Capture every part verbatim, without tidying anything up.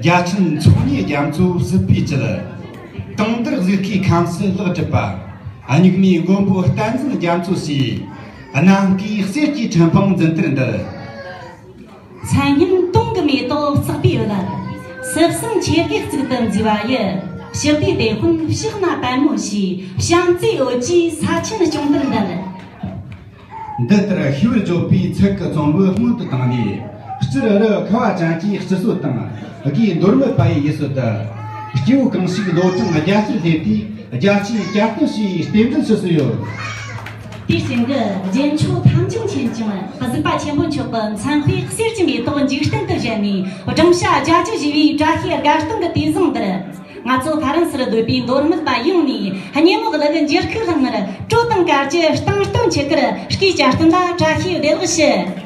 རྒྱ་ཆེན་ཚོགས་གཉིས་རྒྱ་མཚོ་སྲིད་པའི་བཅུད། དུང་དར་གཟིག་ཁའི་ཁམས་སུ་ལེགས་གྲུབ་པ། སྙིགས་མའི་མགོན་པོ་བསྟན་འཛིན་རྒྱ་མཚོ་ཞེས། གནམ་བསྐོས་གསེར་གྱི་ཁྲི་འཕང་འཛིན་དུར་འདུད། མཚན་སྙན་དུང་གི་མེ་ཏོག་བརྩེགས་པའི་འོད། སྲིད་གསུམ་ཆོས་བརྒྱད་གཙུག་ཏུ་མཛེས་པ་ཡི། ཞི་བདེའི་དེད་དཔོན་ཕྱག་ན་པདྨོ་ཞེས། བྱམས་བརྩེའི་འོད་ཀྱིས་ས་ཆེན་སྐྱོང་དུར་འདུད། འདི་ལྟར་ཤེས་པར་བརྗོད་པའི་ཚིག་གི་ཚོམ་བུ་སྔོན་དུ་བཏང་ནས། སྤྱིར་རི་ཁ་བ་ཅན་གྱི་སྤྱི་སྲོལ་དང་། དགེ་འདུན་མི་པ་ཡི་ཡུལ་སྲོལ་དུ། སྐྱེ་བོ་གང་ཞིག་ལོ་གྲངས་བརྒྱད་ཅུ་སླེབས་དུས་རྒྱ་ཆེའི་གྱ་སྟོན་ཞེས་རྟེན་འབྲེལ་ཞུ་སྲོལ་ཡོད། དེའི་རྐྱེན་གྱིས་རྒྱལ་མཆོག་ཐམས་ཅད་མཁྱེན་ཅིང་གཟིགས་པ་ཆེན་པོ་མཆོག་གི་མཚན་དཔེའི་གསེར་གྱི་མེ་ཏོག་འཇིག་རྟེན་དུ་བཞད་ནས། སྦྲང་ཤ་བརྒྱད་ཅུ་བཞེས་པའི་བཀྲ་ཤིས་དགའ་སྟོན་གྱི་དུས་བཟང་འདིར། ང་ཚོ་ཧྥ་རན་སིར་སྡོད་པའི་མདོ་སྨད་པ་ཡོངས་ནས་སྙེ་མོ་གླུ་གི་འགྱུར་ཁུག་ལྷང་ངེར་དྲོད་དང་དཀར་གྱི་གཏིང་སྟོན་ཆེ་ཁར་སྐུའི་གྱ་སྟོན་ལ་བཀྲ་ཤིས་བདེ་ལེགས་ཞུ།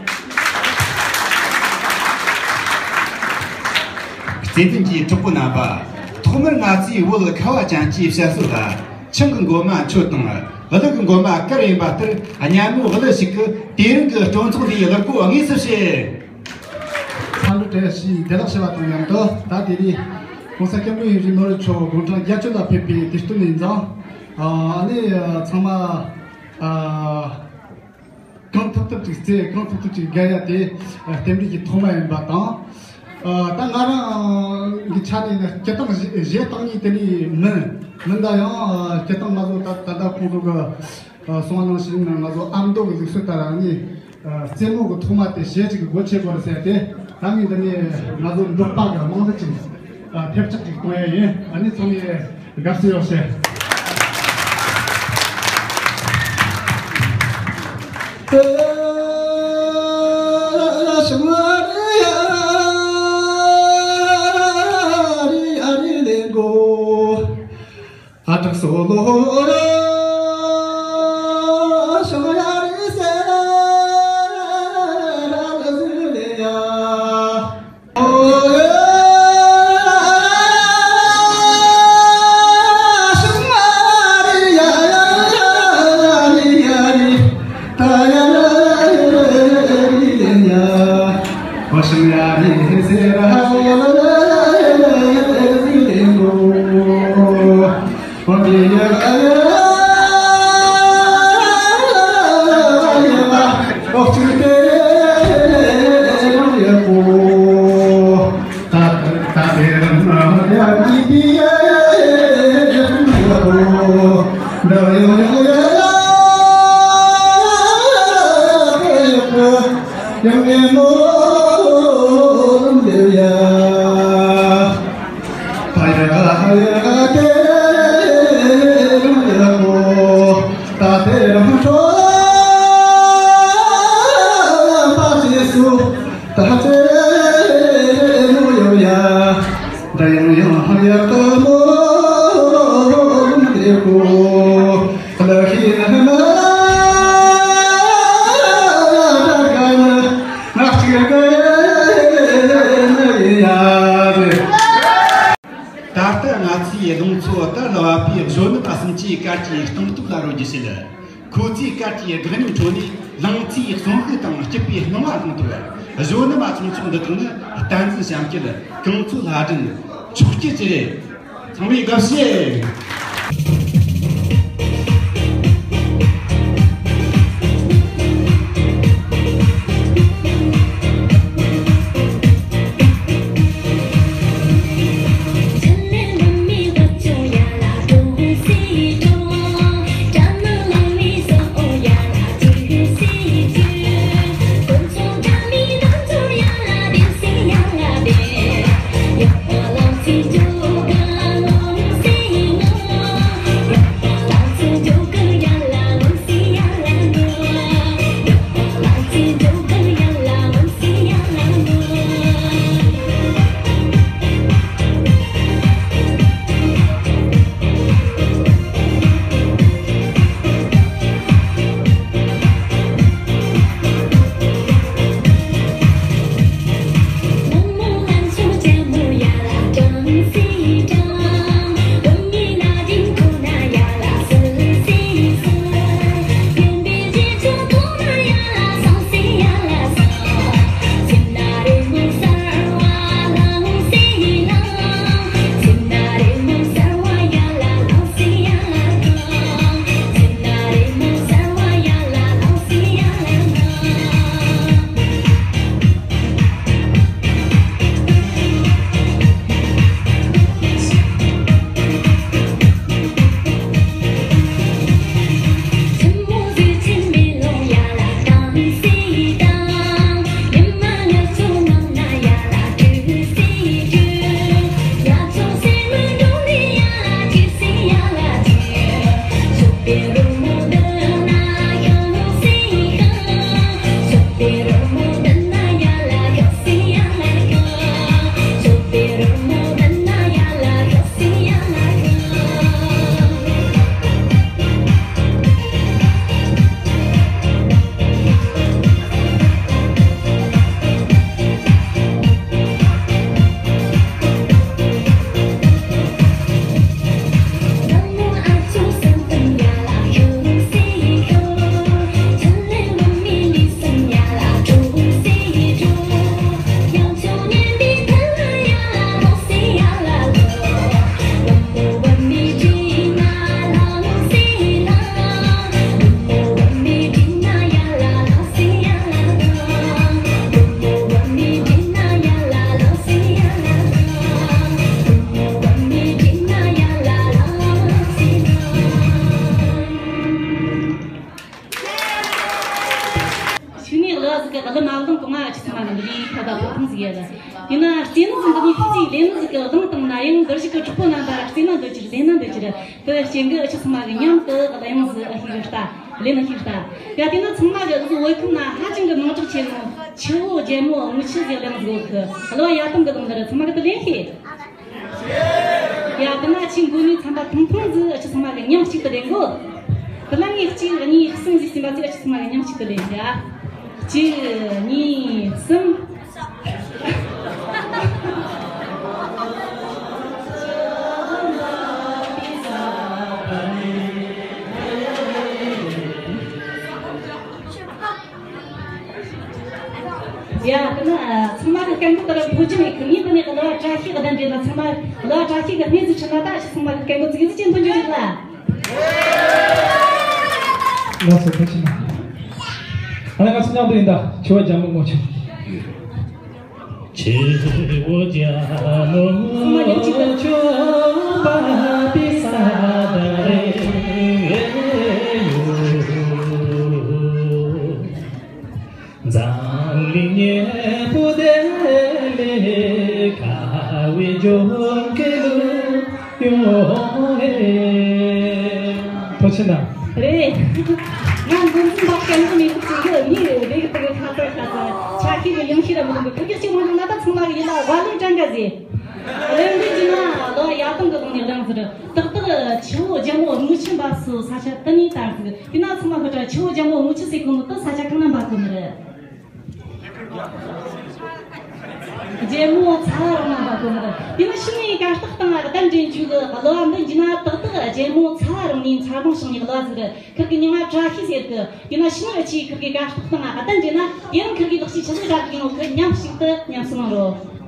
གཅེས་འཛིན་གྱི་གྲོགས་པོ་རྣམ་པ། ཐོག་མར་ང་ཚོའི་བོད་ཁ་བ་ཅན་གྱི་བཤད་སྲོལ་ལ། ཆང་གི་མགོ་མ་མཆོད་དང་གླུ་གི་མགོ་མ་གར་ཡིན་པ་ལྟར། སྙན་མོ་གླུ་ཞིག་གིས་དེ་རིང་གི་སྤྲོ་ཚོགས་འདིའི་གླུ་སྐོར་དངོས་སུ་བྱེད། འཚམས་འདྲི་བཀྲ་ཤིས་བདེ་ལེགས་ཞུ་བ་དང་མཉམ་དུ། ད་དེ་རིང་༸གོང་ས་༸སྐྱབས་མགོན་ཆེན་པོ་མཆོག་དགུང་གྲངས་བརྒྱད་ཅུ་ལ་ཕེབས་པའི་དུས་སྟོན་ཡིན་ཙང་། ཨ་ནི་ཚང་མ་གང་ཐུབ་ཐུབ་ཅིག་རྩེ། གང་ཐུབ་ཐུབ་ཅིག་དགའ་ཡ་དེ་རྟེན་འབྲེལ་གྱི་ཐོག་མ་ཡིན་པ་དང་། ད་ང་རང་གི་ཆ་ནས་ནི་སྤྱིར་བཏང་གཞས་བཏང་མཁན་དེ་འདྲ་མིན། མིན་ད་ཡང་སྤྱིར་བཏང་ང་ཚོ་ད་ད་ལྟ་ཁོང་ཚོ་གི་གསུང་བ་ནང་བཞིན་ང་ཚོ་ཨ་མདོ་གི་ལུགས་སྲོལ་ལྟར་ནི། རྩེད་མོ་གི་ཐོག་མ་དེ་གཞས་གཅིག་གི་སྒོ་ཕྱེ་དགོས་རེད་ཟེར་ཏེ། ད་ངས་འདི་ནས་ང་ཚོ་འབྲོག་པ་གི་དམངས་གླུ་གཅིག་ཐེབས་ཆག་ཅིག་གཏོང་ཡ་ཡིན། ཨ་ནི་ཚང་མས་དགའ་བསུ་ཡོད་ཟེར། ད་ལྟ་ང་ཚོའི་ལུང་ཚོ་དར་ལ་བབས་པའི་གཞོན་ནུ་པ་གསུམ་གྱིས་གར་གྱི་སྟོང་ཐུག་ལ་རོལ་རྒྱུ་བྱེད། ཁོ་ཚོས་གར་གྱི་སྒྲིག་ཉམས་ཁྲོད་ནས་ལང་ཚོའི་གསོན་ཤུགས་དང་སྐྱིད་པའི་སྣང་བ་བཟུང་ཐུབ། གཞོན་ནུ་མ་ཆུང་ཆུང་འདི་དག་ནི་བསྟན་འཛིན་བྱམས་སྐྱིད། གངས་མཚོ་ལྷ་སྒྲོན། མཆོག་སྐྱིད་བཅས་རེད། ཚང་མས་དགའ་བཤད། ཡ། དེས་ན་རྩེ་ནག་ཟིག་འདི་ནས་ཕུགས་ཀྱི་ལས་ནག་ཟིག་གི་གདངས་བཏང་ན་ཡང་འདིར་བཞུགས་ཀྱི་གྲོགས་པོ་རྣམ་པ་རྩེ་ནག་འདོད་ཕྱིར་ལས་ནག་འདོད་ཕྱིར་དེ་སྐྱེ་གི་ཨ་ཆི་ཚང་མ་གི་མཉམ་དུ་གླུ་དབྱངས་ཟིག་ཨ་ཤེས་གི་ལྟ། ལས་ནག་ཤེས་ལྟ། ཡ་དེས་ན་ཚང་མ་གི་འུ་ཟོ་བོད་ཁམས་ན་ཧ་ཅང་གི་མིང་གྲགས་ཆེ་ནོ་ཆུ་བོ་རྒྱལ་མོ་རྔུལ་ཆུ་ཟེར་གླུ་དབྱངས་ཟིག་ཡོད་གི། གླུ་བ་ཡ་དམ་གི་གདངས་འདིར་ཚང་མ་གི་དུ་ལེན་ཤེས། ཡ་དེས་ན་ཁྱེད་མགོ་ནས་ཚན་པ་ཐུང་ཐུང་ཟིག་ཨ་ཆི་ཚང་མ་གི་མཉམ་གཅིག་ཏུ་ལེན་གོ། དེ་ལ་ངས་གཅིག་གཉིས་གསུམ་ཟིག་ཟིན་པ་ཚིག་ཨ་ཆི་ཚང་མ་གི་མཉམ་གཅིག་ཏུ་ལེན་ཡ། གཅིག་གཉིས་གསུམ། ཡ་དེས་ན་ཚང་མ་གི་སྐད་འབོད་ལྟར་འབོད་རྒྱུ་མེད་གི། ངས་འདི་ནས་གླུ་བ་བཀྲ་ཤིས་གདན་འདྲེན་ན་ཚང་མ་གླུ་བ་བཀྲ་ཤིས་གི་སྣེ་ཟིག་ཁྲིད་ན་ད་ཨ་ཆི་ཚང་མ་གི་སྐད་འབོད་ཙིག་ཙིག་ཅན་ཐོན་རྒྱུ་རེད་ལ། ལགས་སོ་ཐུགས་རྗེ་ཆེ་གནང་། ཨ་ནི་ང་ཚོ་མཉམ་དུ་ཡིན་ད། ཆུ་བོ་རྒྱལ་མོ་རྔུལ་ཆུ། ཆུ་བོ་རྒྱལ་མོ་རྔུལ་ཆུ་འབབ་པའི་ས་དེ་རེད་ཡོད། འཛམ་གླིང་ཉེ་པོ་དེ་ལས་དཀའ་བའི་ལྗོངས་ཀྱི་ལུས་ཡོང་ངེ། ཐུགས་རྗེ་ཆེ་གནང་། རེད། ང་འདི་འཛིན་པ་སྐད་འགྲོ་མི་ཐུབ་ཅིག་ཡོད་ནི་རེད། རེད་གི་དེ་གི་ཁ་ཚ་ཁ་ཚ་ཆ་ཤས་ཀྱི་ཡང་ཤས་ར་མི་འདུག་གི། ཁུར་གི་ཤི་མ་འདུག་ན་ད་ཚང་མ་གི་ཡིད་ལ་བ་ལུང་དྲན་ག་ཟེ། རེད་འདི་ཅི་ན་ལོ་ཡ་དང་གི་དང་ནི་རང་ཟེར། ཏག་ཏག་ཆུ་བོ་རྒྱལ་མོ་རྔུལ་ཆུ་འབབ་སུ་ས་ཆ་དེ་ནས་དར་ཟིག། དེ་ན་ཚང་མ་ཁོ་ད་ཆུ་བོ་རྒྱལ་མོ་རྔུལ་ཆུ་ཟེར་གོ་ནོ་དེ་ས་ཆ་གང་ན་འབབ་གོ་ནི་རེད། རྒྱལ་མོ་ཚ་བ་རང་ན་འབབ་གོ་ནི་རེད། དེ་ན་ཤི་ནས་གར་སྟེགས་སྟེང་ང་གདན་འདྲེན་རྒྱུ་གི་གླུ་བ་འདི་འཇི་ན་ཏག་ཏག་རྒྱལ་མོ་ཚ་བ་རང་ནས་ཚ་གདང་བྱུང་ནས་གླུ་བ་ཟིག་རེད། ཁིར་གི་མྱིང་ང་བཀྲ་ཤིས་ཟེར་གི། དེ་ན་ཤི་ནས་ཨ་ཆི་ཁིར་གི་གར་སྟེགས་སྟེང་ང་གདན་འདྲེན་ན་དེ་རིང་ཁིར་གི་ལག་ཤེས་ཆི་ཟིག་རག་གི་ཡིན་ནོ་ཁིར་མཉམ་ཞིག་ཏུ་ཉམས་སུ་ལོངས་རོགས།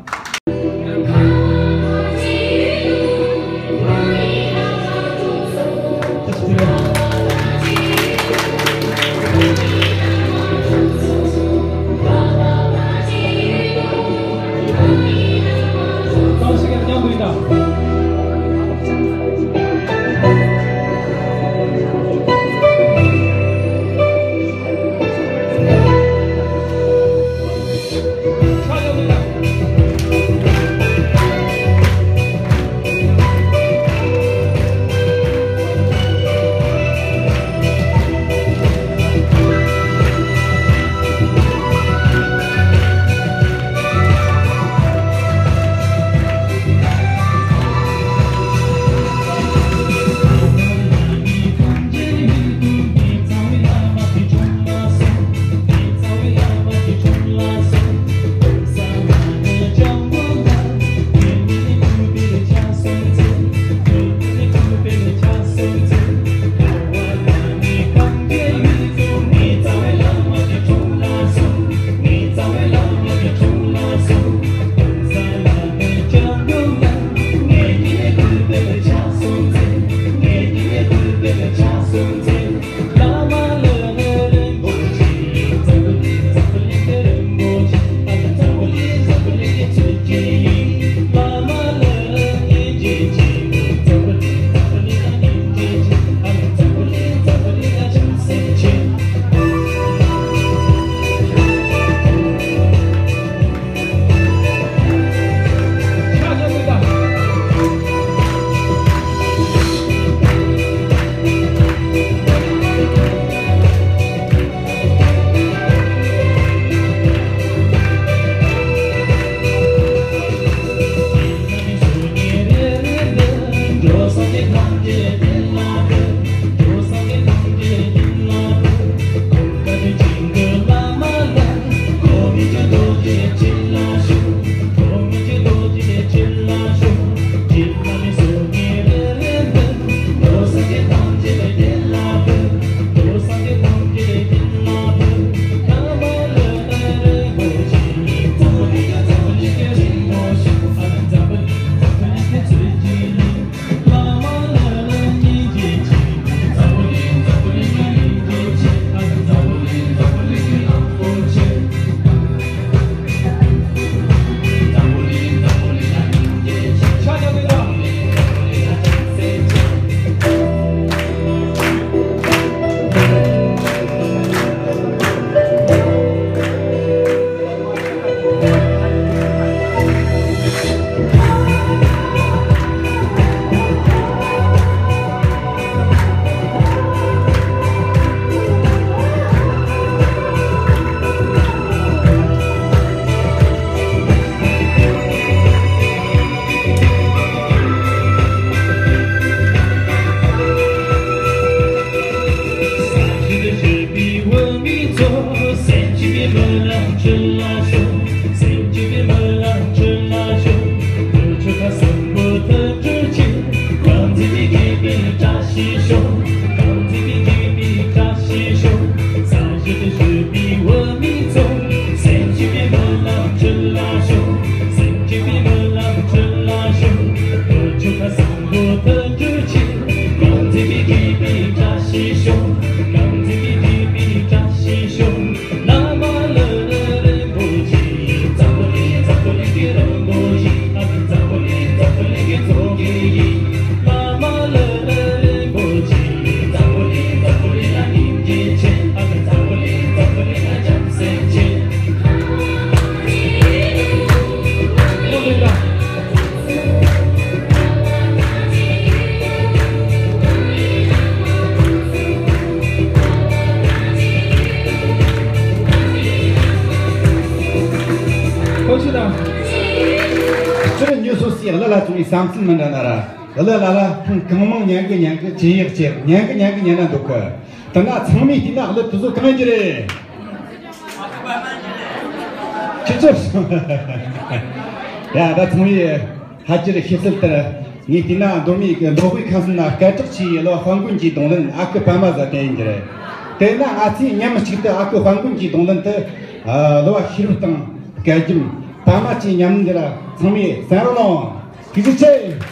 དེར་ཉོ་སོ་སོའི་གླུ་ལ་ཚང་མའི་བསམ་ཚུལ་མི་འདྲ་ན་ར། གླུ་ལ་ལ་ཐེངས་གང་མང་ཉན་གི་ཉན་གི་ཅི་ཡག་ཅི་ཉན་གི་ཉན་གི་ཉན་ན་འདུག་གི། དེ་ན་ཚང་མས་བལྟས་ན་གླུ་དེ་ཚོ་གང་གི་རེད། ཁྱེད་ཚོ། ཡ་ད་ཚང་མས་ཧ་ཅིར་ཤེས་གསལ་ལྟར། ངས་བལྟས་ན་མདོ་སྨད་ཀྱི་མདོ་དབུས་ཁམས་གསུམ་ན་སྐད་གྲགས་ཆེ་བའི་གླུ་བ་དཔལ་མགོན་གྱི་རྡུང་ལེན་ཨ་ཁུ་པདྨ་བཟའ་དེ་ཡིན་གྱི་རེད། དེས་ན་ང་ཚོས་མཉམ་གཅིག་ཏུ་ཨ་ཁུ་དཔལ་མགོན་གྱི་རྡུང་ལེན་དུ། ཨ། གླུ་བ་ཤེས་རབ་དང་སྐལ་རྒྱམ། པདྨ་བཅས་མཉམ་འདིར་ཚང་མས་གསན་རོགས་གནང་། ཐུགས་རྗེ་ཆེ།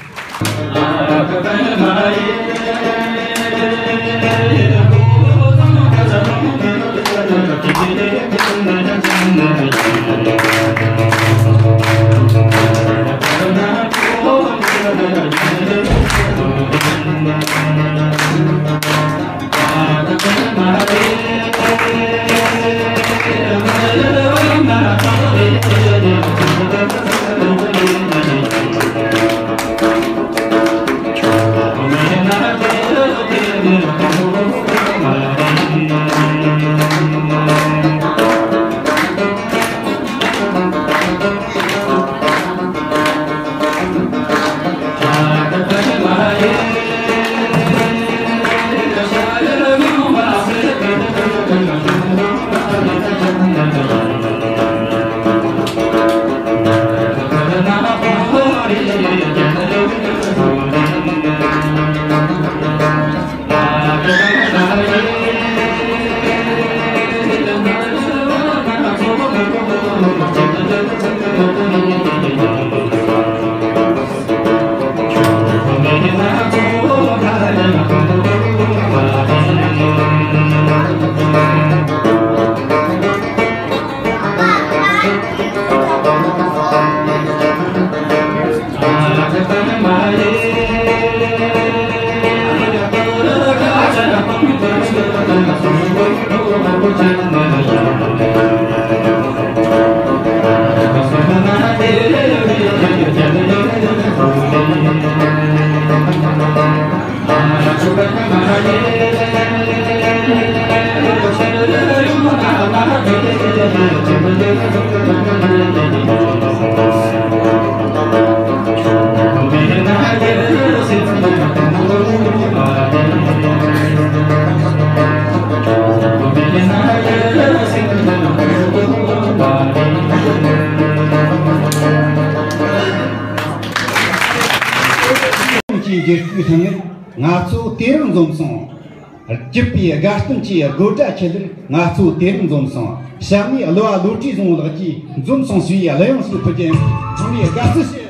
ཀྱི་འགྱུར་ཁུག་ཐོན་ནས་ང་ཚོ་དེ་རིང་འཛོམས་སོང་། བརྒྱུད་པའི་དགའ་སྟོན་གྱི་དགོད་སྒྲ་ཆེ་ལེར་ང་ཚོ་དེ་རིང་འཛོམས་སོང་། ཞབས་ནས་གླུ་བ་བློ་གྲོས་བཟང་པོ་ལགས་ཀྱིས་འཛོམས་སོང་ཞེས་གླུ་དབྱངས་ཤིག་ཕུལ་རྒྱུ་ཡིན། ཚང་མས་དགའ་བསུ་ཞུ།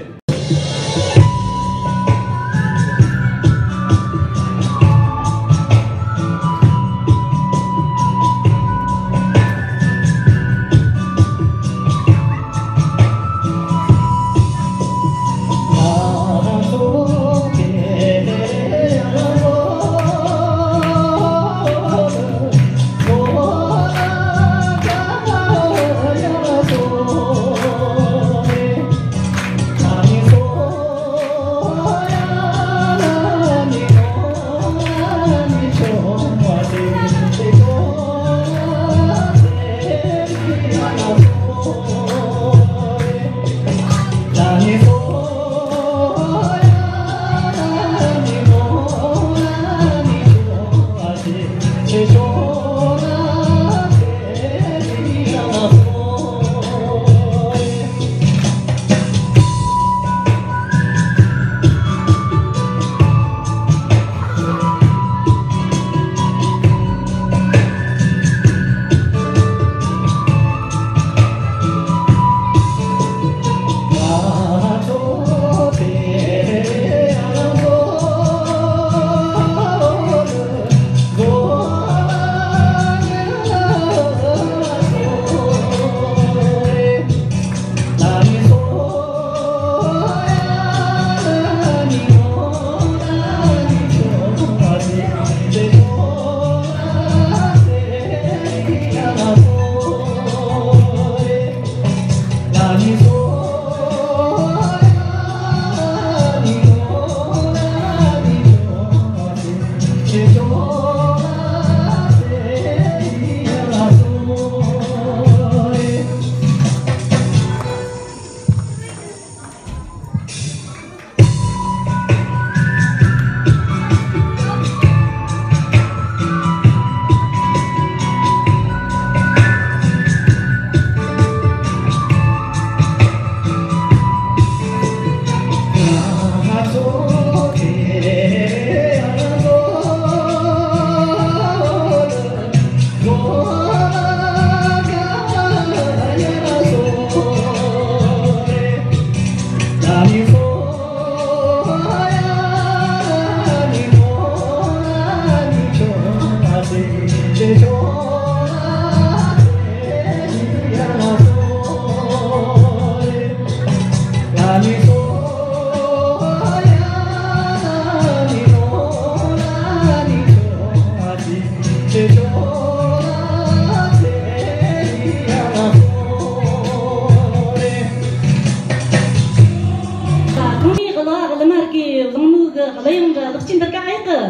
གི་གླེང་མོལ་གི་གླུ་དབྱངས་འདྲ་ལག་ཅིག་འདི་ག་ཡག་གི།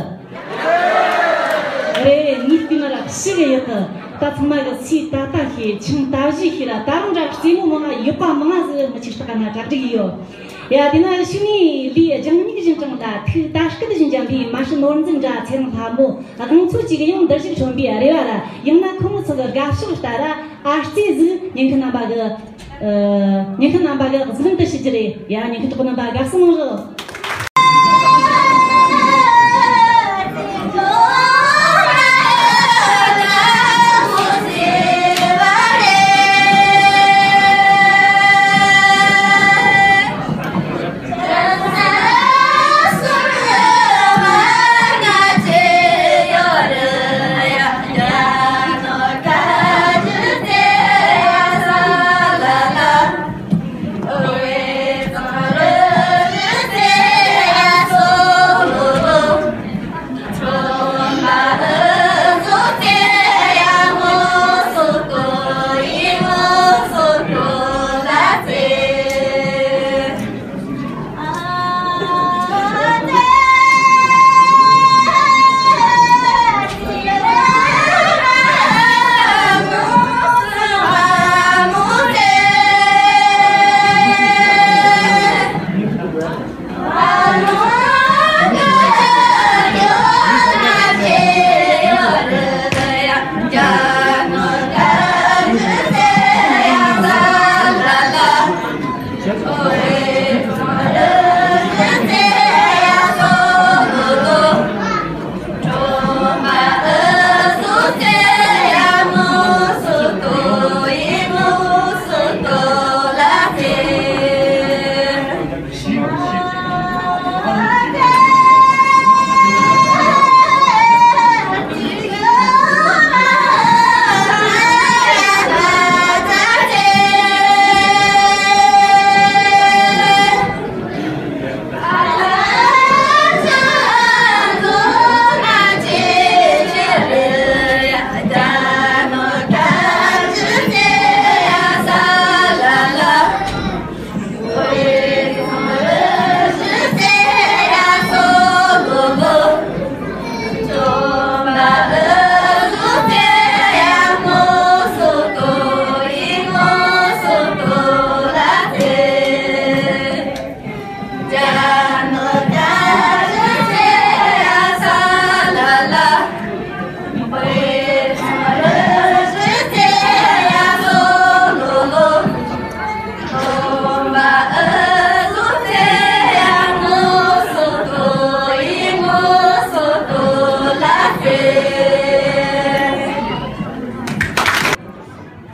རེད། ངའི་ལྟས་ན་ར་ཞེ་གི་ཡག་གི། ད་ཚང་མ་གི་ཚིག་ད་ལྟ་ཤེས། ཆང་ད་བཞིན་ཤེས་ར། ད་རུང་འདྲ་རྩེད་མོ་མང་ང་ཡོད་པ་མང་ང་ཟིག་མི་ཆིག་སྟག་ན་གྲ་སྒྲིག་ཡོད། ཡ། དེ་ན་ཕྱི་ནས་ལུས་སྦྱང་མིག་བཞིན་དྲང་ལ། ཐུགས་ད་སྐུད་བཞིན་འཇམ་པའི། མ་ཧྲི་ནོར་འཛིན་འདྲ་ཚེ་རིང་ལྷ་མོ། དགོང་ཚོད་ཅིག་ཡང་འདིར་བཞུགས་ཁྲོན་པའི་རེ་བ་ར། ཡང་ན་ཁོང་ཚོ་གི་དགའ་ཕྱོགས་ལྟར་ར། ཨ་རྩེ་ཟིག་ཉན་མཁན་རྣམ་པ་གི། ཨ། ཉན་མཁན་རྣམ་པ་གི་གཟིགས་རིམ་དུ་ཞུ་རྒྱུ་རེད། ཡ། ཉན་མཁན་གྲོགས་པོ་རྣམ་པ་དགའ་བསུ་གནང་རོགས།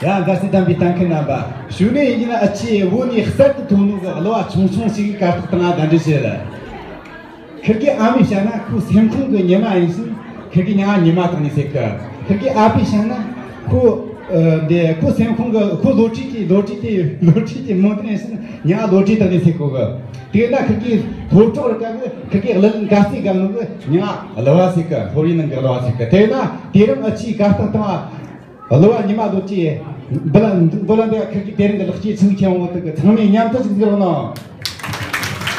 ཡ། མཛའ་བརྩེ་ལྡན་པའི་ལྟ་མཁན་རྣམ་པ། གཞུག་ནས་ཡིན་ན་ཨ་ཅེ་བོད་ནས་གསར་དུ་ཐོན་ནོ་གི་གླུ་བ་ཆུང་ཆུང་ཞིག་གིས་གར་སྟེགས་སྟེང་ང་གདན་འདྲེན་བྱེད་ལ། ཁིར་གི་ཨ་མས་བཤད་ན་ཁོའི་སེམས་ཁོང་གི་ཉི་མ་ཡིན་ཕྱིན། ཁིར་གི་ཉི་མ་ཉི་མ་དང་ནི་ཟེར་གི། ཁིར་གི་ཨ་ཕས་བཤད་ན་ཁོ། ཨ། འདི་ཁོའི་སེམས་ཁོང་གི་ཁོའི་བློ་གྲོས་ཀྱི་བློ་གྲོས་དེ་བློ་གྲོས་ཀྱི་མོ་དེ་ཡིན་ཕྱིན་ཉི་མ་བློ་གྲོས་དང་ནི་ཟེར་གོ་གི། དེ་ན་ཁིར་གི་སློབ་གྲོགས་ར་ག་གི་ཁིར་གི་གླུ་ལེན་དགའ་སའི་ག་ནོ་གི་ཉི་མ་གླུ་བ་ཟེར་གི། སློབ་ཡོན་ནང་གི་གླུ་བ་ཟེར་གི། དེ་ན་དེ་རིང་ཨ་ཅེ་གར་སྟེགས་སྟེང་ང་གླུ་བ་ཉི་མ་རྡོ་རྗེ། འབུ་ལ་འབུ་ལ་འདི་ཁིར་གི་དེ་རིང་གི་ལེགས་སྐྱེས་ཚུལ་མཁྱེན་འོང་དུ་གི། ཚང་མས་མཉམ་དུ་ཅིག་ཟེར་རོགས་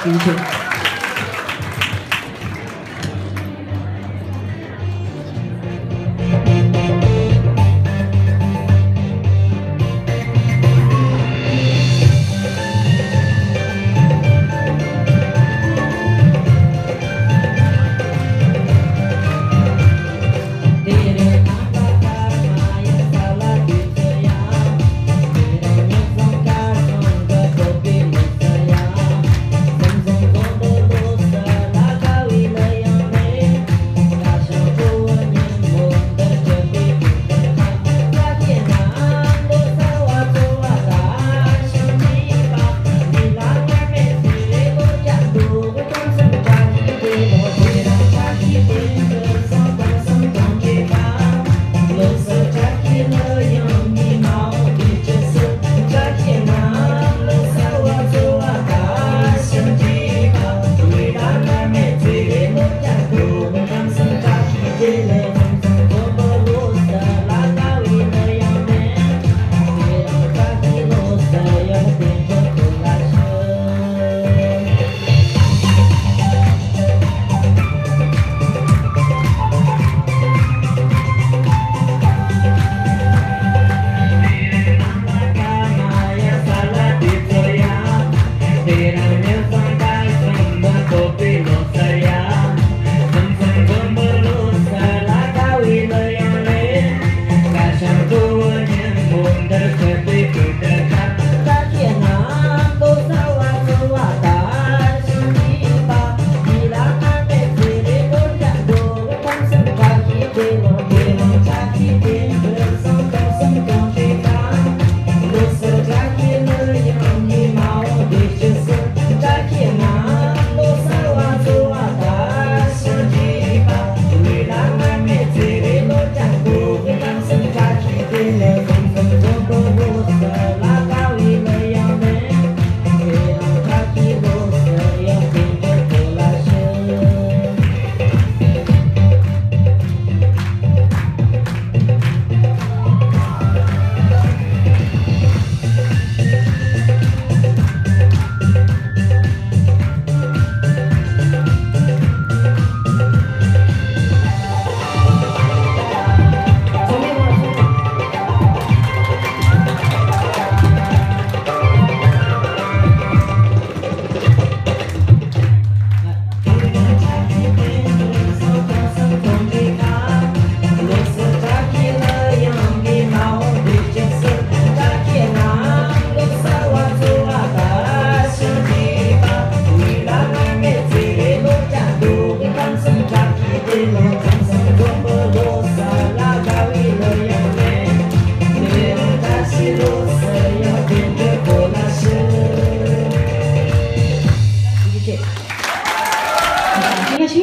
གནང་།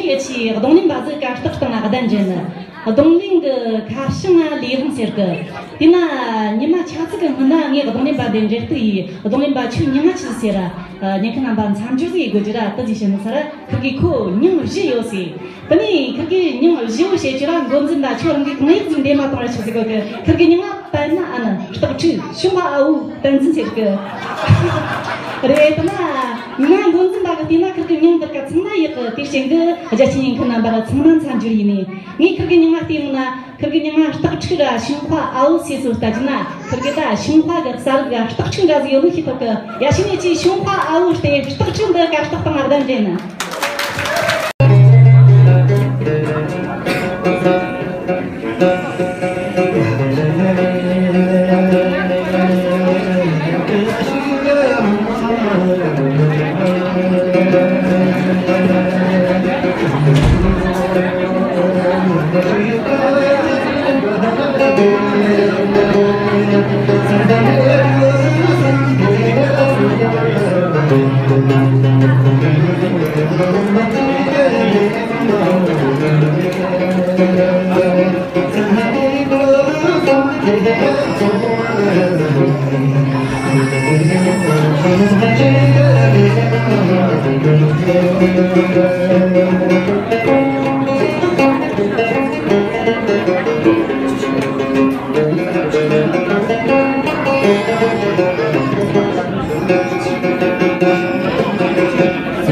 ཡ་ཆེའི་རྡུང་ལེན་པ་ཟིག་གར་སྟེགས་སྟེང་ང་གདན་འདྲེན་ནི། རྡུང་ལེན་གི་ཁ་བྱང་ང་ལས་དབང་ཟེར་གི། དེ་ན་ཉི་མ་ཆ་ཙིག་གི་སྔོན་ན་ངས་རྡུང་ལེན་པ་དེ་འབྲེལ་གཏུག་ཡིས་རྡུང་ལེན་པ་ཁྱོད་མྱིང་ང་ཆི་ཟེར་ར། ཉན་མཁན་རྣམ་པ་མཚམས་སྦྱོར་ཟིག་ཡེད་དགོས་རྒྱུ་ར། དེ་ཟིག་བཤད་ནི་ས་ར་ཁིར་གི་ཁོ་མྱིང་བཞི་ཡོད་ཟེར། དེ་ནས་ཁིར་གི་མྱིང་བཞི་བོ་བཤད་རྒྱུ་ར། འགོ་འཛིན་ད་ཁྱོད་རང་གི་གང་ཡག་ཟིག་འདེམས་མ་གཏོང་ར་ཆོག་ཟེར་གོ་གི། ཁིར་གི་མྱིང་ང་དཔལ་ན་ཨ་ནི་སྟག་ཕྲུག་ཤུང་པ་ཨ་བུ་བསྟན་འཛིན་ཟེར་གི། རེད། དེ་ན་ང་འགོ་འཛིན་པ་གི་བལྟས་ན་ཁིར་གི་མྱིང་འདི་ག་ཚང་ན་ཡག་གི། དེ་རྐྱེན་གི་རྒྱ་ཆེའི་ཉན་མཁན་རྣམ་པ་ལ་ཚང་མ་མཚམས་སྦྱོར་ཡིན་ནི། ངས་ཁིར་གི་མྱིང་ང་བལྟས་ཡོང་ན་ཁིར་གི་མྱིང་ང་སྟག་ཕྲུག་ར་ཤུང་པ་ཨ་བུ་ཟེར་སོ་ལྟ་རྒྱུ་ན། ཁིར་གི་ད་ཤུང་པ་གི་ས་རུབ་ག་སྟག་ཕྲུག་འདྲ་ཟིག་ཡོད་ནི་ཤེས་ཐུབ་གི། ཡ་ཤུང་ཡ་ཆེའི་ཤུང་པ་ཨ་བུ་སྟེ་སྟག་ཕྲུག་འདི་གར་སྟེགས་སྟེང་ང་གདན་འདྲེན་ནི།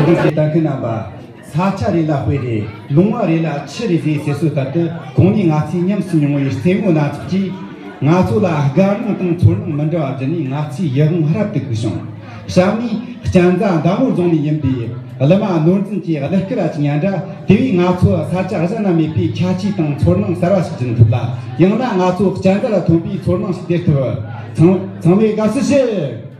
སྲིད་སྐྱོང་གི་ལྟ་མཁན་རྣམ་པ། ས་ཆ་རེ་ལ་དཔེ་རེ། ལུང་བ་རེ་ལ་ཆུ་རེ་ཟེར་ཟེར་སྲོལ་ལྟར་དུ། གོང་ནས་ང་ཚོས་ཉམས་སུ་མྱོང་བའི་རྩེད་མོ་སྣ་ཚོགས་ཀྱིས་ང་ཚོ་ལ་དགའ་སྣང་དང་ཚོར་སྣང་མི་འདྲ་བ་བསྐྲུན་ནས་ང་ཚོའི་ཡིད་དབང་རབ་ཏུ་འགུག་བྱུང་། གཤམ་ནས་གཅན་ཚ་མདའ་མོ་རྫོང་ནས་ཡིན་པའི་གླུ་མ་ནོར་འཛིན་གྱིས་གླུ་སྐད་ར་ཅིག་ཉན་དྲ། དེ་བས་ང་ཚོ་ས་ཆ་གཞན་ན་མེད་པའི་ཁྱད་ཆོས་དང་ཚོར་སྣང་གསར་བ་ཞིག་སྦྱིན་ཐུབ་ལ། ཡང་ན་ང་ཚོ་གཅན་ཚ་ལ་ཐོན་པའི་ཚོར་སྣང་ཞིག་སྟེར་ཐུབ། ཚང་ཚང་མས་དགའ་བསུ་ཞུ།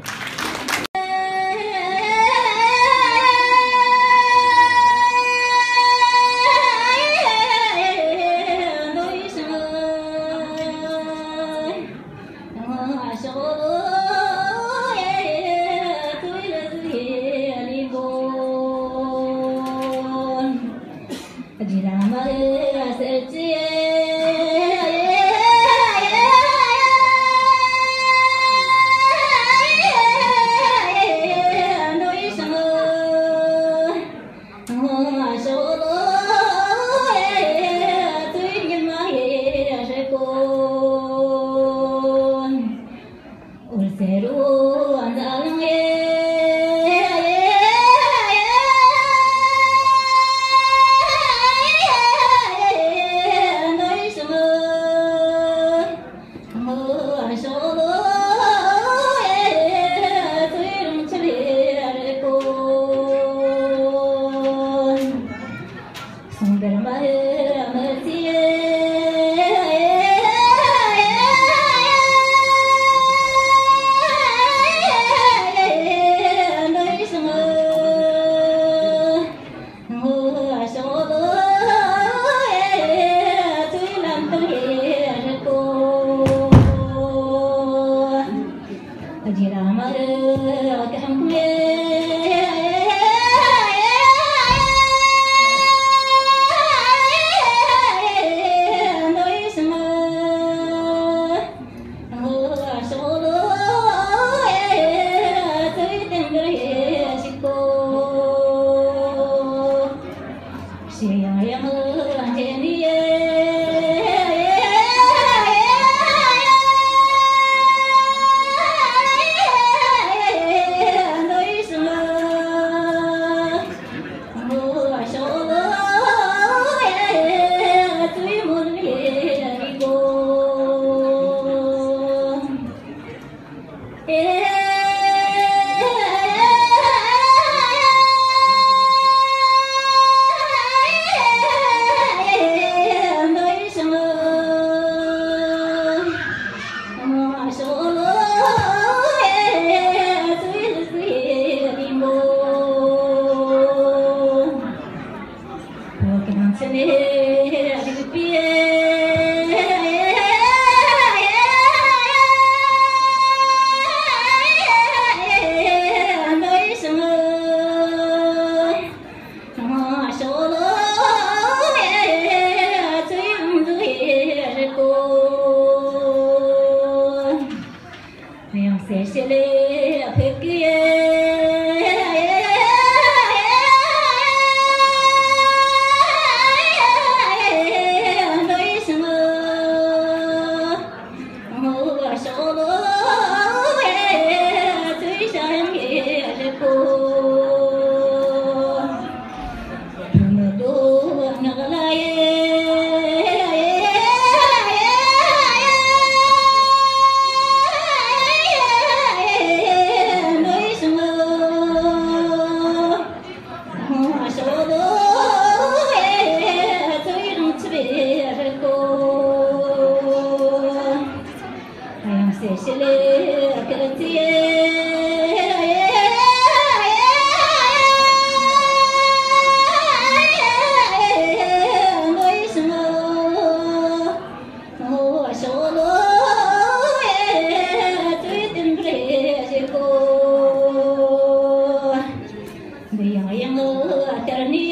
ཡང་ཡང་ལོ་ལྟར་ནི།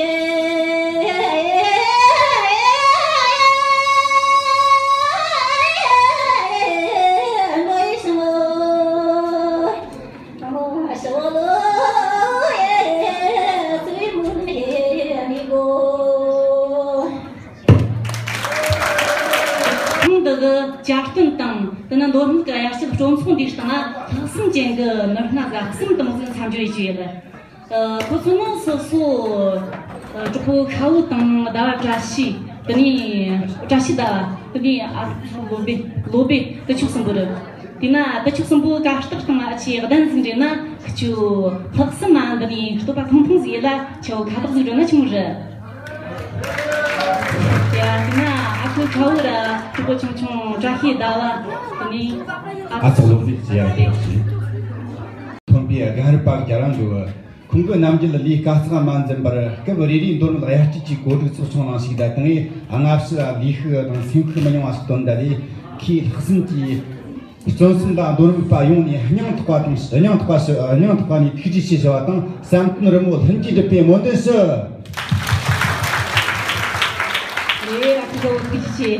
ཁོང་འདི་གི་བཅའ་སྟོན་དང་དེ་ན་མདོ་སྨད་ཀྱི་དབྱར་སྐྱིད་སྤྲོ་ཚོགས་འདིའི་སྟེང་ལ་ལྷག་བསམ་ཅན་གྱི་མི་སྣ་ག་གསུམ་དུ་མ་ཟིག་འཚམས་འདྲི་ཞུས་ཡོད། ཨ། ཁོ་ཚོ་ནི་སོ་སོ། ཨ། གྲོགས་པོ་ཁ་བོ་དང་ཟླ་བ་བཀྲ་ཤིས། དེ་ནས་བཀྲ་ཤིས་ཟླ་བ། དེ་ནས་ཨ་ཚོ་བློ་བེ་བློ་བེ་དུ་ཆོག་གསུམ་པོ་རེད། དེ་ན་དུ་ཆོག་གསུམ་པོ་གར་སྟེགས་སྟེང་ཨ་ཆེ་གདན་ཟིག་འདྲེན་ན་ཁི་ཆོ་ལྷག་བསམ་མ་འདི་ནས་བསྟོད་པ་ཐུང་ཐུང་ཟིག་ཡེ་ལ་ཆོ་ཁ་བཏགས་ཟིག་འགྲོ་ན་ཆུང་རེད། ཡ། དེ་ན་ཨ་ཁུ་ཁ་བོ་ར་གྲོགས་པོ་ཆུང་ཆུང་བཀྲ་ཤིས་ཟླ་བ། དེ་ནས་ཨ་ཚོགས་སློབ་ཚིགས་ཀྱི་ཡར་ལྟེ་བ་ཞིག་ཐོན་པའི་རྒན་རབས་པ་རྒྱ་རང་གི་ཁོང་གི་རྣམ་འགྱུར་ལས་དཀའ་ཚེགས་མ་འཛེམས་པར་སྐབས་རེ་རེའི་མདོ་སྨད་དབྱར་སྐྱིད་ཀྱི་གོ་སྒྲིག་ཚོགས་ཆུང་ནང་ཞུགས་ད་དང་། སྔ་ཕྱི་ལ་ལས་ཤུགས་དང་སེམས་ཤུགས་མི་ཉུང་བ་ཞིག་བཏོན་ད་ལས་ཁོས་ལྷག་བསམ་གྱིས་བརྩོན་སེམས་དང་མདོ་སྨད་པ་ཡོངས་ནས་སྙིང་ཐག་པ་དང་སྙིང་ཐག་པ་ཞུ་སྙིང་ཐག་པ་ནས་ཐུགས་རྗེ་ཆེ་ཞུ་བ་དང་། བསམ་དོན་རི་མོ་ལྷུན་གྱིས་འགྲུབ་པའི་སྨོན་འདུན་ཞུ། རེད། ཨ་ཁུ་ཁ་བོ་ཐུགས་རྗེ་ཆེ།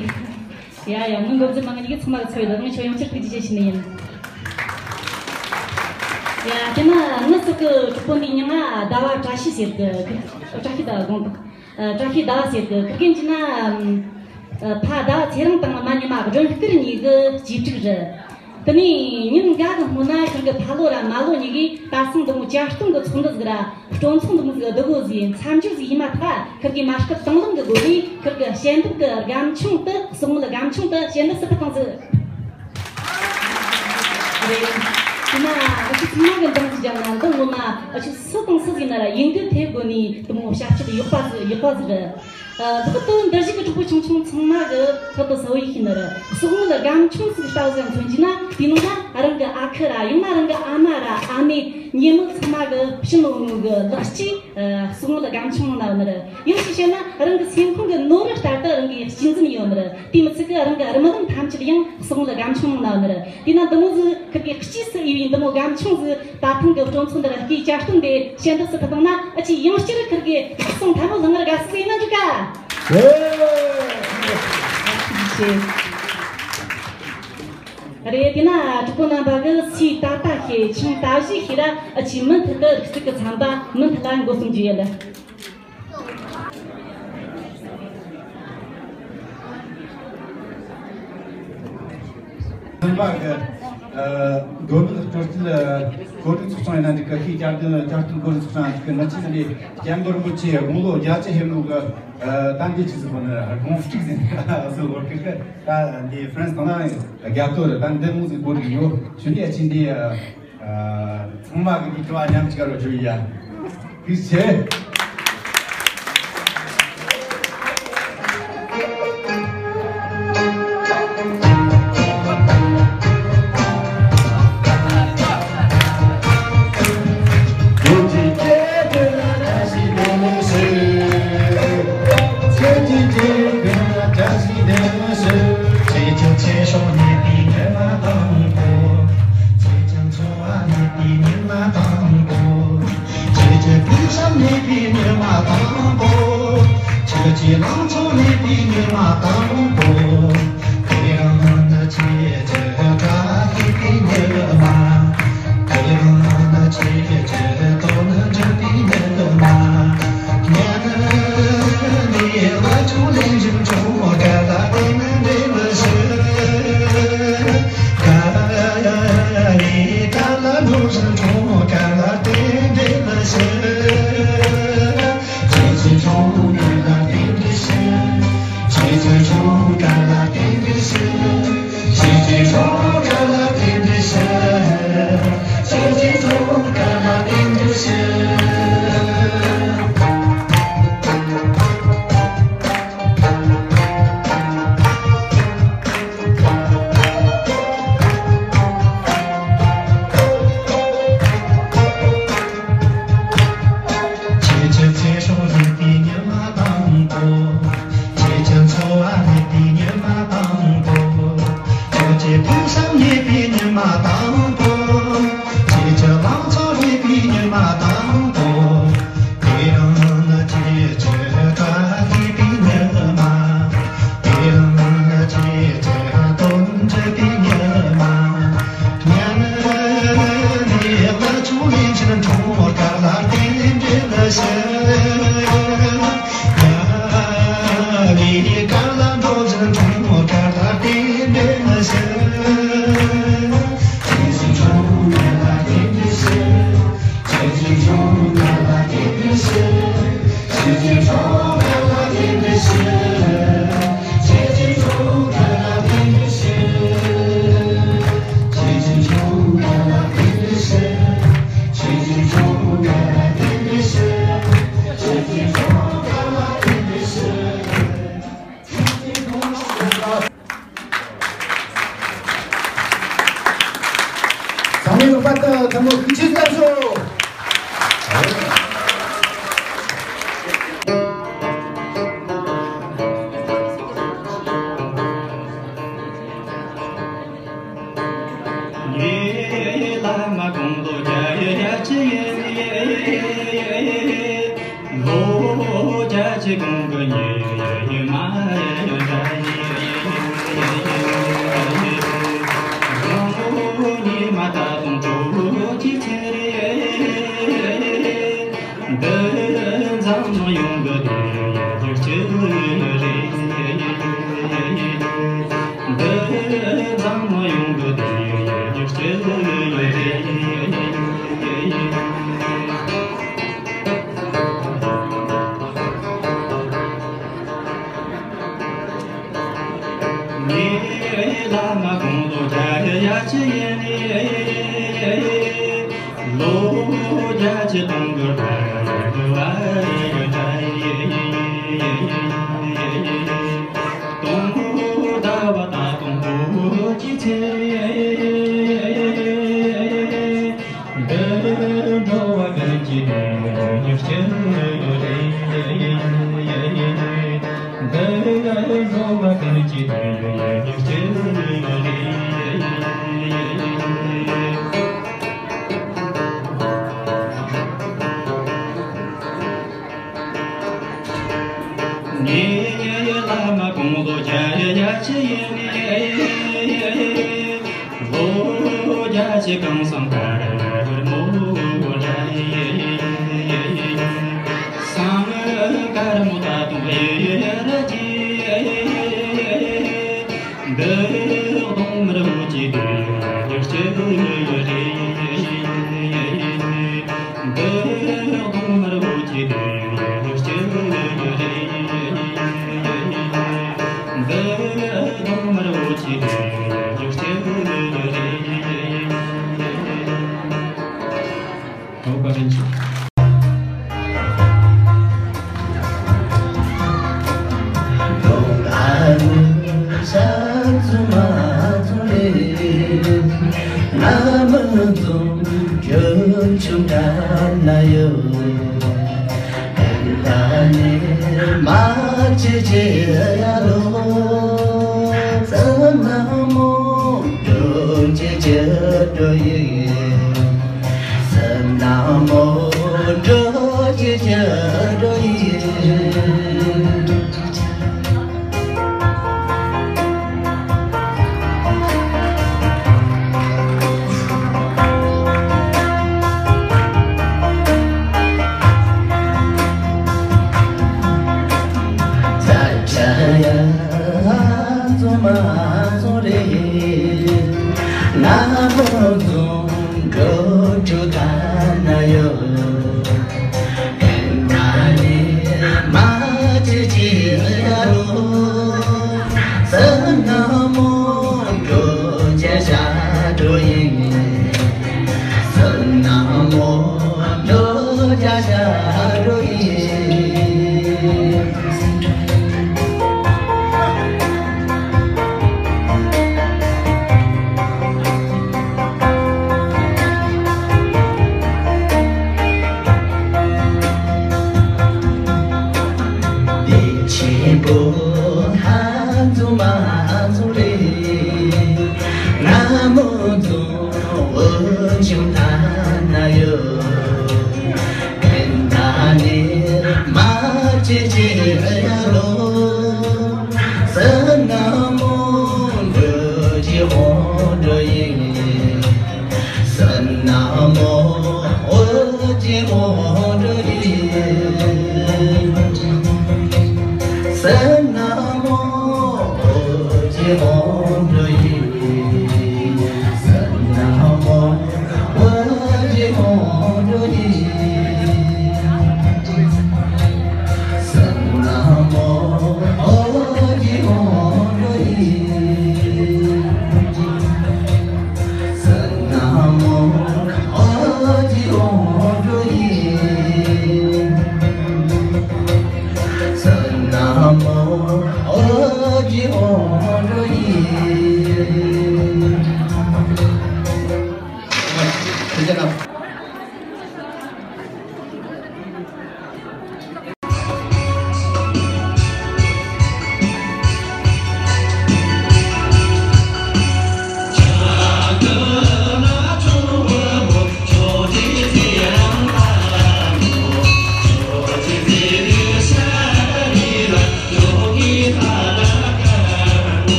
ཡ་ཡ། ངའི་འགོ་འཛིན་མ་ང་གཉིས་ཀྱིས་ཚང་མ་གི་ཚོད་ཡོད། ངས་ཁྱོད་ཡང་བསྐྱར་ཐུགས་རྗེ་ཆེ་ཞུ་ནི་ཡིན། ཡ། དེ་ན་ངའི་སྲིད་གི་གྲོགས་པོ་འདི་མྱིང་ང་ཟླ་བ་བཀྲ་ཤིས་ཟེར་གི། བཀྲ་ཤིས་ཟླ་བ་དགོངས་དག་ཨ། བཀྲ་ཤིས་ཟླ་བ་ཟེར་གི། ཁི་རྒན་གྱི་ན། ཨ། ཕ་ཟླ་བ་ཚེ་རིང་དང་མ་ཉི་མ་སྒྲོན་དཀར་གཉིས་ཀྱི་གཅེས་ཕྲུག་རེད། དེ་ནས་ཉིན་འགའ་གི་སྔོན་ན་ཁིར་གི་ཕ་ལོ་ར་མ་ལོ་གཉིས་ཀྱིས་ད་སང་འདི་མོ་བཅའ་སྟོན་གི་ཚོགས་འདུ་ཟིག་ར་སྤྲོ་ཚོགས་འདི་མོ་ཟིག་བསྡུ་དགོས་ཟེར་མཚམས་སྦྱོར་ཟིག་ཡིན་མ་ཐག་ཁིར་གི་མ་སྐུལ་དང་བླངས་གི་སྒོ་ནས་ཁིར་གི་ཞལ་འདེབས་གི་སྒམ་ཆུང་དུ། གསུང་མོལ་སྒམ་ཆུང་དུ་ཞལ་འདེབས་སུ་ཕུལ་བཏང་ཟིག་རེད། དེ་ན་ཨ་ཆུ་ཚང་མ་གི་འདང་ཟིག་བརྒྱབ་ན། འདི་ངོ་མ་ཨ་ཆུ་སུ་དང་སུ་ཟིག་ན་ར་ཡིན་གི་དེ་སྒོ་ནས་དེ་མོ་ཞབས་ཕྱི་ཡག་པ་ཟིག་ཡག་པ་ཟིག་རེད། ལྷག་ཏུ་འདིར་བཞུགས་ཀྱི་གྲོགས་པོ་ཆུང་ཆུང་ཚང་མ་གི་ལྷག་ཏུ་གསལ་བོ་ཡིན་ནི་རེད། གསུང་མོལ་སྒམ་ཆུང་ཟིག་ལྟ་བུ་ཟིག་མཚོན་གྱི་ན། དེ་ནང་ན་རང་གི་ཨ་ཁུ་ར་ཡང་ན་རང་གི་ཨ་མ་ར་ཨ་མའི་ཉེ་མོ་ཚང་མ་གི་ཕྱི་ནང་ནང་གི་ལག་སྐྱེས་གསུང་མོལ་སྒམ་ཆུང་ནང་ན་ཡོད་ནི་རེད། ཡང་ཞིག་བཤད་ན་རང་གི་སེམས་ཁོང་གི་ནོར་བུ་ལྟར་དུ་རང་གི་གཅེས་འཛིན་ཡོད་ནི་རེད། དེ་མི་ཚད་གི་རང་གི་རྨི་ལམ་ཐམས་ཅད་ཡང་གསུང་མོལ་སྒམ་ཆུང་ནང་ན་ཡོད་ནི་རེད། དེ་ན་འདི་མོ་ཟིག་ཁིར་གི་གཅེས་སུ་འོས་པའི་འདི་མོ་སྒམ་ཆུང་ཟིག་ད་ཐེངས་ཀྱི་སྤྲོ་ཚོགས་འདིར་སྐུའི་བཅའ་སྟོན་དེ་ཞལ་འདེབས་སུ་ཕུལ་བཏང་ན། ཨ་ཅེ་ཡང་བསྐྱར་ཁིར་གི་ལྷག་བསམ་ཐལ་མོ་ལྷང་ངེར་དགའ་བསུ་ཡིན་ན་འགྲིག་ག་ཨེ། རེད། དེ་ན་གྲོགས་པོ་རྣམ་པ་གི་སུས་ད་ལྟ་ཤེས། ཆང་ད་གཞི་ཤེས་ར། ཨ་ཅེ་མུ་མཐུད་དུ་རིག་རྩལ་གི་ཚན་པ་མུ་མཐུད་ལ་འགོ་རྩོམ་རྒྱུ་ཡིན། ཚན་པ་གི། ཨ། མདོ་སྨད་སྤྲོ་སྐྱིད་གོ་སྒྲིག་ཚོགས་ཆུང་ཡིན་ན་འགྲིག་གི། ཤེས་བཅར་འདོན་བཅར་འདོན་གོ་སྒྲིག་ཚོགས་ཆུང་ཡིན་ན་འགྲིག་གི། ང་ཚོ་འདི་སྐྱབས་མགོན་རིན་པོ་ཆེ་དགུང་ལོ་བརྒྱད་ཅུ་ཕེབས་ནོ་གི། ཨ། ད་འདི་ཆི་ཟིག་གོ་ནི་དགུང་སྤྲུགས་ཟིན་སོ་གོ་གི། ད་འདི་ཧྥ་རན་སི་དང་ན་རྒྱ་ཐོ་རེད། ད་འདི་མོ་ཟིག་གོ་སྒྲིག་ཡོད། ཞུ་འདི་ཨ་ཆི་འདི། ཨ། ཚང་མ་གི་འདི་དྲི་བ་མཉམ་གཅིག་རོ་ཞུ་ཡ། ཐུགས་རྗེ་ཆེ། ཁྱེད་ཀྱི་ཕུགས་བསམ་མེད་པའི་ཉི་མ་དང་པོ། ཁྱེད་ཀྱི་ལང་ཚོ་མེད་པའི་ཉི་མ་དང་པོ། དེ་རིང་ནི་ཁྱེད་ཀྱི་བཀྲ་ཤིས་པའི་ཉི་མ། དེ་རིང་ནི་ཁྱེད་ཀྱི་དོན་འགྲུབ་པའི་ཉི་མ། ངས་ནི་འདི་བ་ཆུང་ལེན་བཞིན་ཆུང་ག་ལ་དེ་ནི་འདྲེ་མི་ཤི། ག་ལ་ཡི་ག་ལ་འགྲོ་བཞིན་ཆུང་ག་ལ་དེ་འདྲེ་མི་ཤི། ཁྱེད་ཀྱི་ཆུང་ངུ་ལ་དེ་འདྲ་ཞིག་ཁྱེད་ཀྱི་ཆུང་ངུ་ ཚང་མས་རོགས་པ་དང་ཐུགས་སྨོན་ཤུགས་ཆེ་བཏང་ཤོག་ངའི་བླ་མ་དགུང་ལོ་བརྒྱད་ཅུ་ཡིན། ལོ་བརྒྱད་ཅུ་གོང་གི་ཉི་མ་ཡིན། དགུང་ལོ་ཉི་མ་ད་དུང་དྲུག་ཅུ་ཚེ་རེད། འདི་འཛམ་གླིང་ཡོངས་ཀྱི་དུས་ཡུན་གཅིག་རེད། འདི་འཛམ་གླིང་ཡོངས་ཀྱི་དུས་ཡུན་གཅིག་རེད། ངའི་བླ་མ་དགུང་ལོ་བརྒྱད་ཅུ་ཡིན། ལོ་བརྒྱད་ཅུ་སྟོང་གི་བར་དུ་བ་ཡི་གྲྭ་ཡི། སྟོང་ཟླ་བ་ད་དུང་ལོ་གཅིག་ཚེ། འདི་འགྲོ་བ་ཀུན་གྱི་དོན་ཉག་གཅིག་རེད། འདི་འགྲོ་བ་ཀུན་གྱི་དོན་ཉག་གཅིག་རེད། ངའི་བླ་མ་དགུང་ལོ་བརྒྱད་ཅུ་ཡིན། ལོ་བརྒྱད་ཅུ་གང་སང་དཀར་མོ་འདྲ། སང་དཀར་མོ་ད་དུང་ཨེ་ར་ཅི། འདི་གདོང་དམར་པོ་གཅིག་དུས་ཡུན་གཅིག་རེད། འདི་གདོང་དམར་པོ་གཅིག་དུས་ཡུན་གཅིག་རེད། འདི་གདོང་དམར་པོ་གཅིག་དུས་ཡུན་གཅིག་རེད། ཐུགས་རྗེ་ཆེ།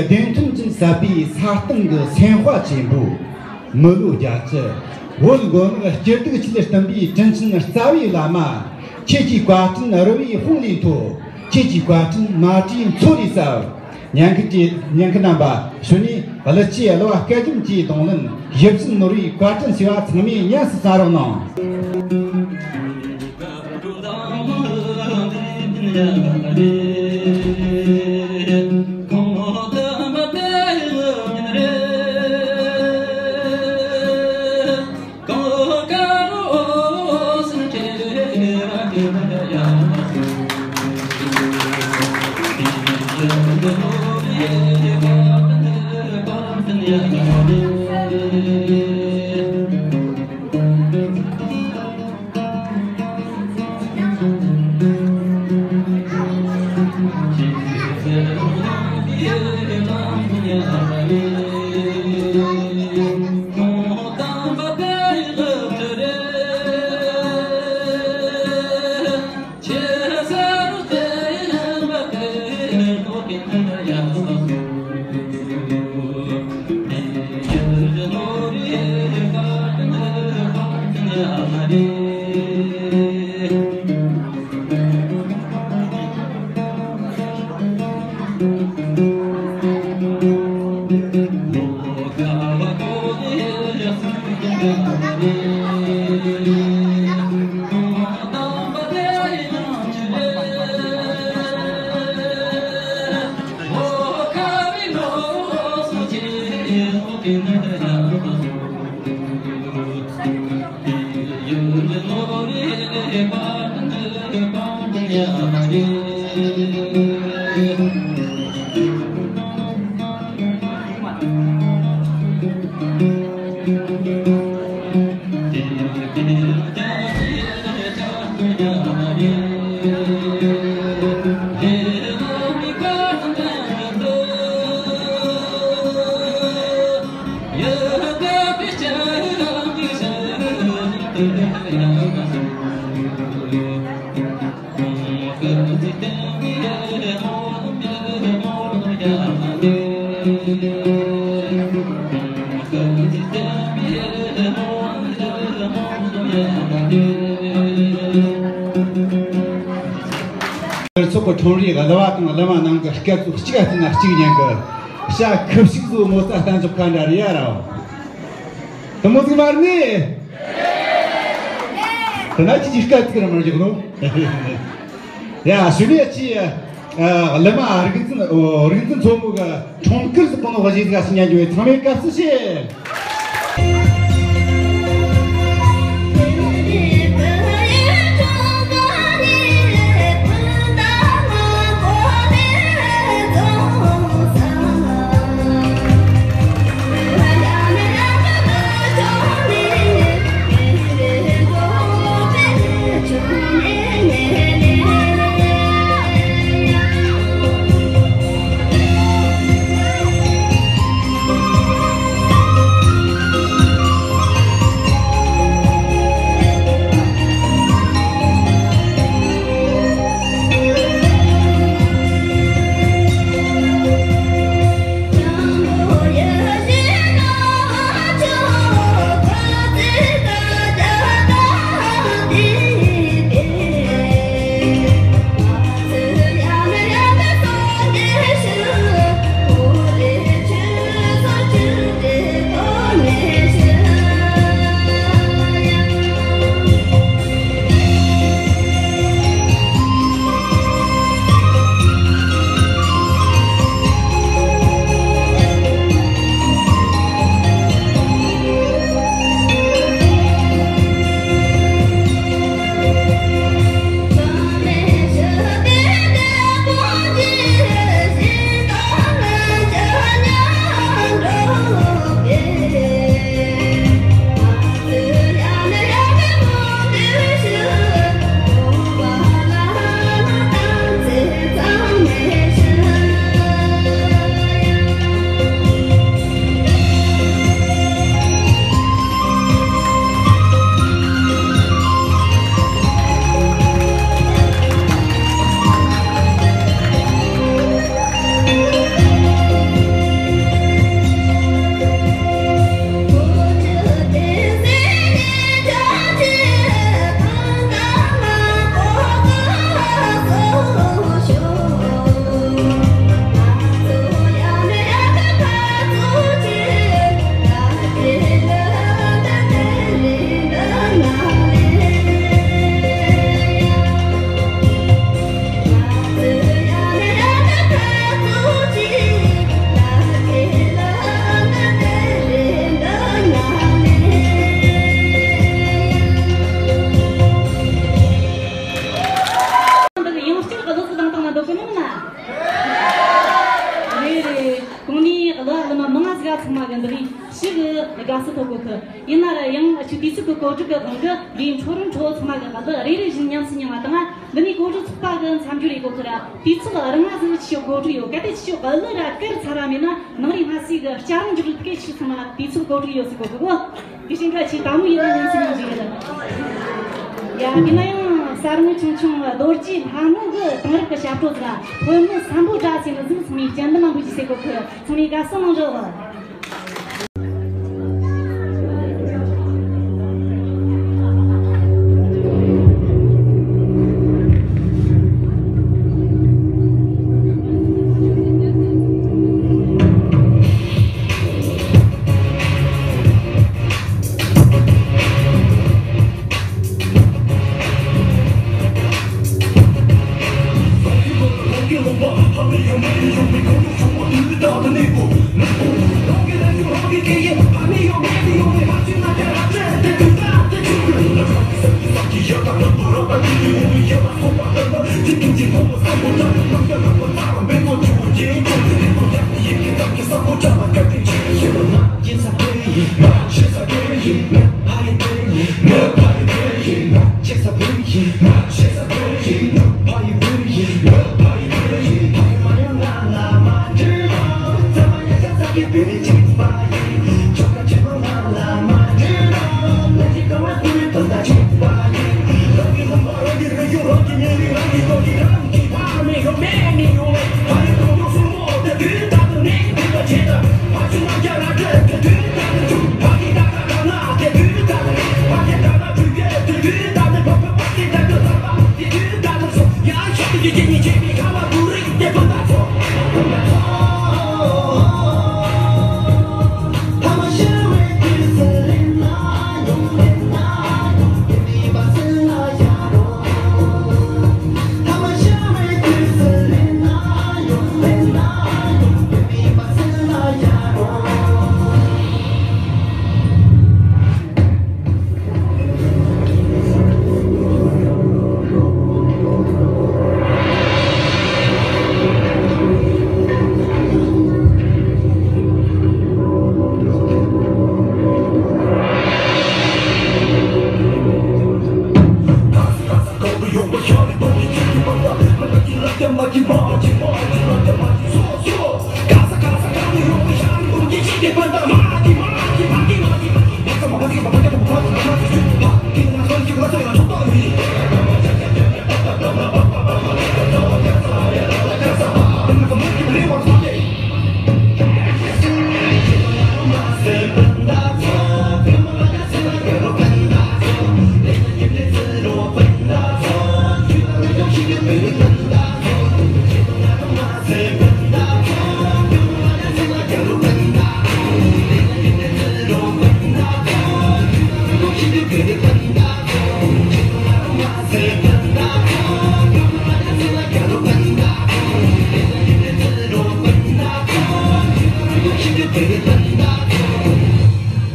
བདེན་དོན་ཅན་ཟབ་པའི་ས་སྟེང་གི་སེམས་དཔའ་ཆེན་པོ། མི་ལོ་བརྒྱད་ཅུ། བོད་མགོ་ནག་སྐྱིད་སྡུག་ཆེད་གཏམས་པའི་དྲིན་ཆེན་རྩ་བའི་བླ་མ། ཁྱེད་ཀྱི་བཀའ་དྲིན་རི་བོའི་དཔུང་ལས་མཐོ། ཁྱེད་ཀྱི་བཀའ་དྲིན་མ་བྲོས་མཚོ་ལས་ཟབ། ཉན་མཁན་གྱི་ཉན་མཁན་རྣམ་པ། གཞུག་ནས་ཀླུ་ཆུའི་གླུ་བ་སྐལ་རྒྱམ་གྱི་རྡུང་ལེན། ཞབས་ཕྱི་ནོར་བུའི་བཀའ་དྲིན་ཆེ་བ་ཚང་མས་ཉམས་སུ་བསགས་རོགས་གནང་། ཚོགས་པའི་ཁྲོམ་རའི་གླུ་བ་དང་གླུ་མ་རྣམས་ཀྱི་སྐད་ཚོ་གཅིག་ག་བརྟེན་ན་གཅིག་ཉན་གི། ཤ་ཁུ་བྱུག་བཟོ་མོ་རྩ་བརྟན་འཇོག་ག་འདྲ་རེད་ཡ་ར། དེ་མོ་ཟིག་མ་རེད་ནི། དེ་ན་ཁྱེད་ཀྱི་སྐད་ཚིག་ར་མར་འཇོག་ནོ། ཡ་ཞུ་ནས་ཅི། གླུ་མ་རིག་འཛིན་རིག་འཛིན་མཚོ་མོ་གི་ཁྲོམ་སྐོར་སུ་པོ་ནོ་བ་ཞིག་ཟིག་ཞིག་ཉན་རྒྱུ་བའི་ཚང་མས་དགའ་བསུ་ཆེ། གོ་སྒྲིག་གི་དབང་གིས་འདིའི་ཁྲོ་རུ་ཁྲོ་བོ་ཚང་མ་གི་གླུ་རེ་རེ་བཞིན་ཉམས་སུ་མྱོང་བ་དང་། འདི་ནས་གོ་སྒྲིག་ཚོགས་པ་གི་མཚམས་སྦྱོར་ཡེ་གོ་ཁུར་དུས་ཚོད་རང་ང་ཟིག་ཆི་གོ་སྒྲིག་ཡོད། གལ་ཏེ་ཆི་གླུ་ར་གར་ཚར་ར་མེད་ན། ནང་རི་ང་སི་གི་བསྐྱར་རང་འཇུག་སྐད་ཆ་ཚང་མ་དུས་ཚོད་གོ་སྒྲིག་ཡོད་ཟིག་གོ་གི་གོ། དེ་བཞིན་ག་ཆེ་དྭགས་མོ་ཡིན་ན་ཉམས་སུ་མྱོང་རྒྱུ་ཡོད། ཡ་དེ་ན་ཡང་གསར་དངུལ་ཆུང་ཆུང་རྡོ་རྗེ་ལྷ་མོ་གི་དེང་རབས་ཀྱི་ཞབས་བྲོ་ཟིག་ཕོ་མོ་སམ་བྷོ་ཊ་ཟེར་ནི་ཟིག་ཚང་མས་སྤྱན་འདི་མང་པོ་ཞིག་ཟེར་གོ་གི། ཚང་མས་དགའ་བསུ་གནང་རོགས།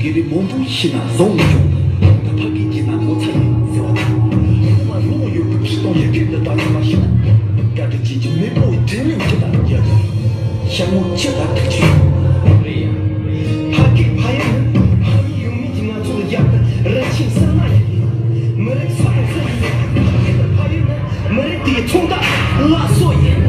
ཀི་རི་མང་པོ་ཤི་ན་བཟང་མི་འཇོག་ད་ཕ་གི་སྐྱེས་ན་ངོ་ཚ་ཡིན་ཟེར་བ་དང་། ཡིན་ན་ལོ་ཡོད་པའི་ཕྱི་དང་ཡི་གེ་འདི་དག་ཚང་མ་ཤི་ན། བཀའ་དྲིན་ཅན་གྱི་མེས་པོ་ཡི་དྲིན་ལན་ཅི་ལྟར་འཇལ་དགོས། ཤ་ངོ་ཅི་ལྟར་ཐུག་ཆེ་ཡོད་རེད་ཡ། ཕ་གི་ཕ་ཡུལ་ནི་ཕ་ཡུལ་ཡོད་མེད་ཀྱི་ང་ཚོ་ལ་རྒྱབ་ཏུ་རིན་ཆེན་གསར་མ་ཡིན། མི་རིགས་སུ་དང་སུ་ཡིན་ནའང་ཕ་གི་དང་ཕ་ཡུལ་ནི། མི་རིགས་དེའི་ཚོང་རྟགས་སླར་གསོ་ཡིན།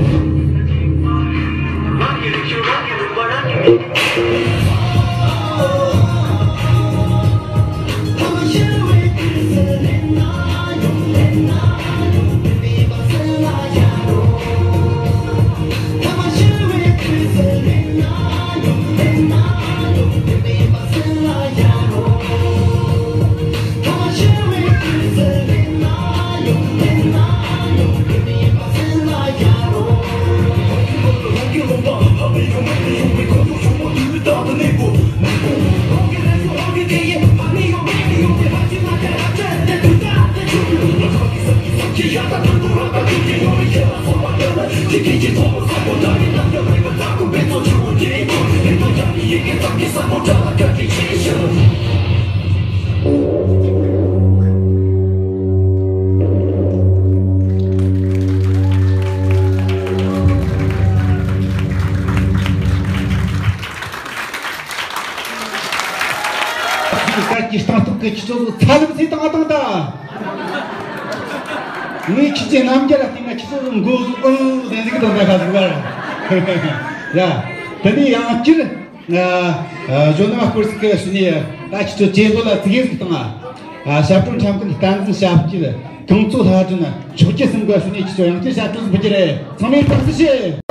སྐད་ཀྱི་སྟངས་སྟངས། ཁྱེད་ཚོ་ཚ་ལམ་སེ་བཏང་བཏང་ད། ངས་ཁྱེད་ཀྱི་རྣམ་རྒྱལ་ལ་བལྟས་ན་ཁྱེད་ཚོ་མགོ་ཟུག་ཨུ་ཟེར་ཟིག་དང་འདྲ་ཁ་ཟིག་བར། ཡ། དེ་ནས་ཡང་སྤྱིར། གཞོན་ནུ་སྐོར་ཟིག་གི་ཕྱི་ནས་ད་ཁྱེད་ཚོ་ཇེ་བཟོ་ལ་ཙིག་གེ་ཟིག་བཏང་ང་། ཞབས་བྲོ་འཁྲབ་མཁན་བསྟན་འཛིན་ཞབས་སྐྱིད་གངས་མཚོ་ལྷ་སྒྲོན་ཕྱོགས་བཅུ་གསུམ་གི་ཕྱི་ནས་ཁྱེད་ཚོ་ཡང་བསྐྱར་ཞབས་བྲོ་ཟིག་འབུལ་རྒྱུ་རེད། ཚང་མས་ཐུགས་རྗེ་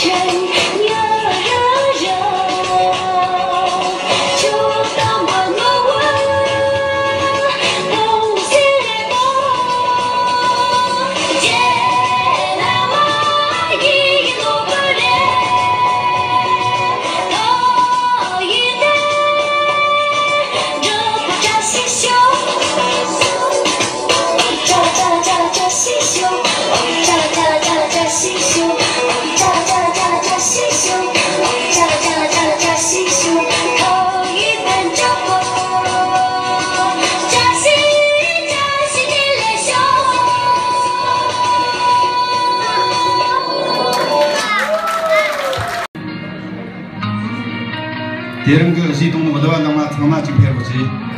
ཆེ། དེ་རིང་གི་གཞས་གཏོང་ནི་བླ་བ་ནང་མ་ཚང་མ་གཅིག་ཕེབས་རོགས་གྱིས།